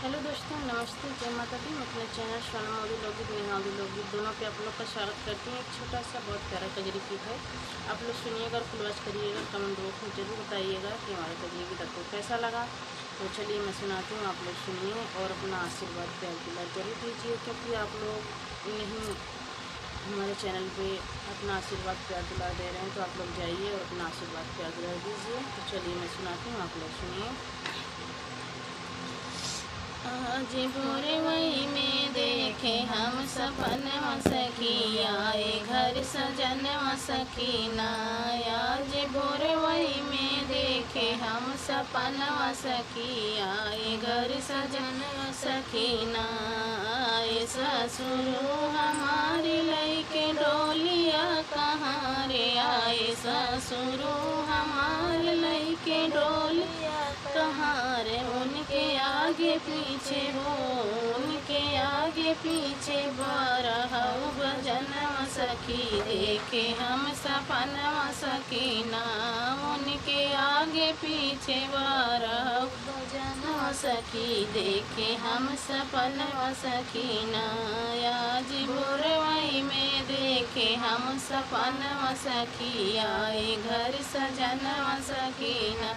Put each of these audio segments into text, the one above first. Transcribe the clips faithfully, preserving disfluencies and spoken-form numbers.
हेलो दोस्तों, नमस्ते, जय माता दी। मैं अपने चैनल सोनम मौर्य लोकगीत, नेहा मौर्य लोकगीत दोनों पे आप लोग का स्वागत करती हूँ। एक छोटा सा बहुत प्यारा कजरी गीत है, आप लोग सुनिएगा और फुलवाच करिएगा, कमेंट बॉक्स में जरूर बताइएगा कि हमारा कजरी गीत आपको कैसा लगा। तो चलिए मैं सुनाती हूँ, आप लोग सुनिए और अपना आशीर्वाद प्यार दुलार जरूर दीजिए, क्योंकि आप लोग नहीं हमारे चैनल पे अपना आशीर्वाद प्यार दुलार दे रहे हैं, तो आप लोग जाइए और अपना आशीर्वाद प्यार दुलार दीजिए। तो चलिए मैं सुनाती हूँ, आप लोग सुनिए। आज भोरवई में देखे हम सपनवा सखी, आए घर सजनवा सखी ना। आज भोरवई में देखे हम सपनवा सखी, आए घर सजनवा सखी ना। आए ससुरो हमारे लइके डोलिया कहाँ रे, आए ससुरो हमारे लइके डोलिया कहाँ रे। उनके आगे पीछे हो, उनके आगे पीछे बारह बजनवा सखी, देखे हम सपनवा सखी ना। उनके आगे पीछे बारह बजनवा सखी, देखे हम सपनवा सखी ना। आज भोरवई में देखे हम सपनवा सखी, आए घर सजनवा सखी ना।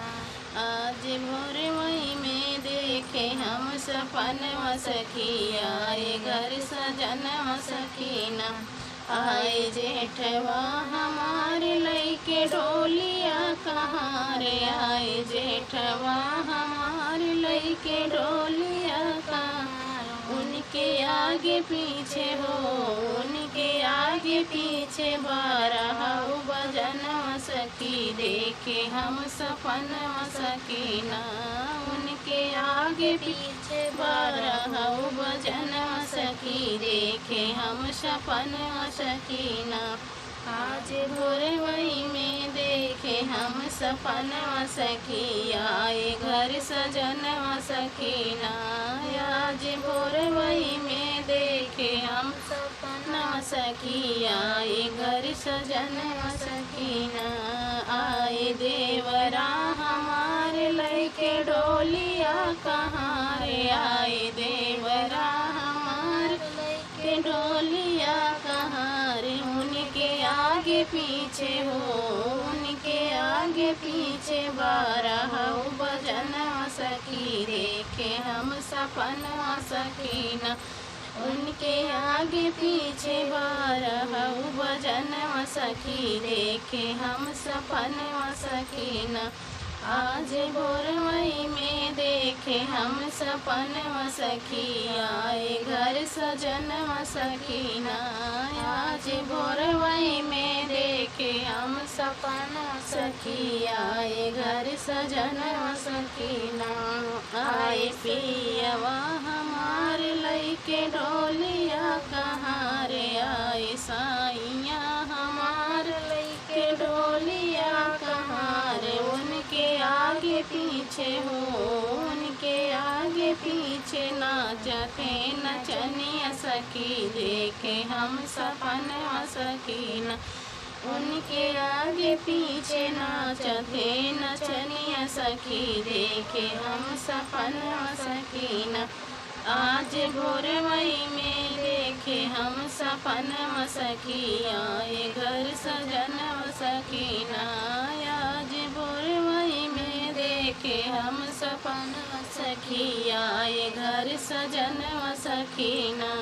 आज भोरवई में देखे हम सपनवा सखी, आए घर सजनवा सखी ना। आए जेठवा हमार लइके डोलिया कहाँ रे, आए जेठवा हमार लइके डोलिया कहाँ। उनके आगे पीछे हो, उनके आगे पीछे बारह बजनवा सखी, देखे हम सपनवा सखी ना। उनके आगे पीछे बारह बजनवा सखी, देखे हम सपनवा सखी ना। आज भोरवई में देखे हम सपनवा सखी, आए घर सजनवा सखी ना। आज भोरवई में देखे हम सपनवा सखी, आए घर सजनवा सखी ना। आए देवरा हमार लइके डोलिया कहाँ रे, आए देवरा हमार लइके डोलिया कहाँ रे। उनके आगे पीछे हो, उनके आगे पीछे बारह बजनवा सखी, देखे हम सपनवा सखी ना। उनके आगे पीछे बारह बजनवा सखी, देखे हम सपनवा सखी ना। आज भोरवई में देखे हम सपनवा सखी, आए घर सजनवा सखी ना। आज भोरवई में देखे हम सपनवा सखी, आए घर सजनवा सखी ना। आए पियवा हमार लइके डोलिया कहाँ रे, आए साइया हमार लइके डोलिया कहाँ रे। उनके आगे पीछे हो, उनके आगे पीछे नाचते नचनिया सखी, देखे हम सपनवा सखी ना। उनके आगे पीछे नाचते नचनिया सखी, देखे हम सपनवा सखी ना। आज भोरवई में देखे हम सपनवा सखी, आए घर सजनवा सखी ना। आज भोरवई में देखे हम सपनवा सखी, आए घर सजनवा सखी ना।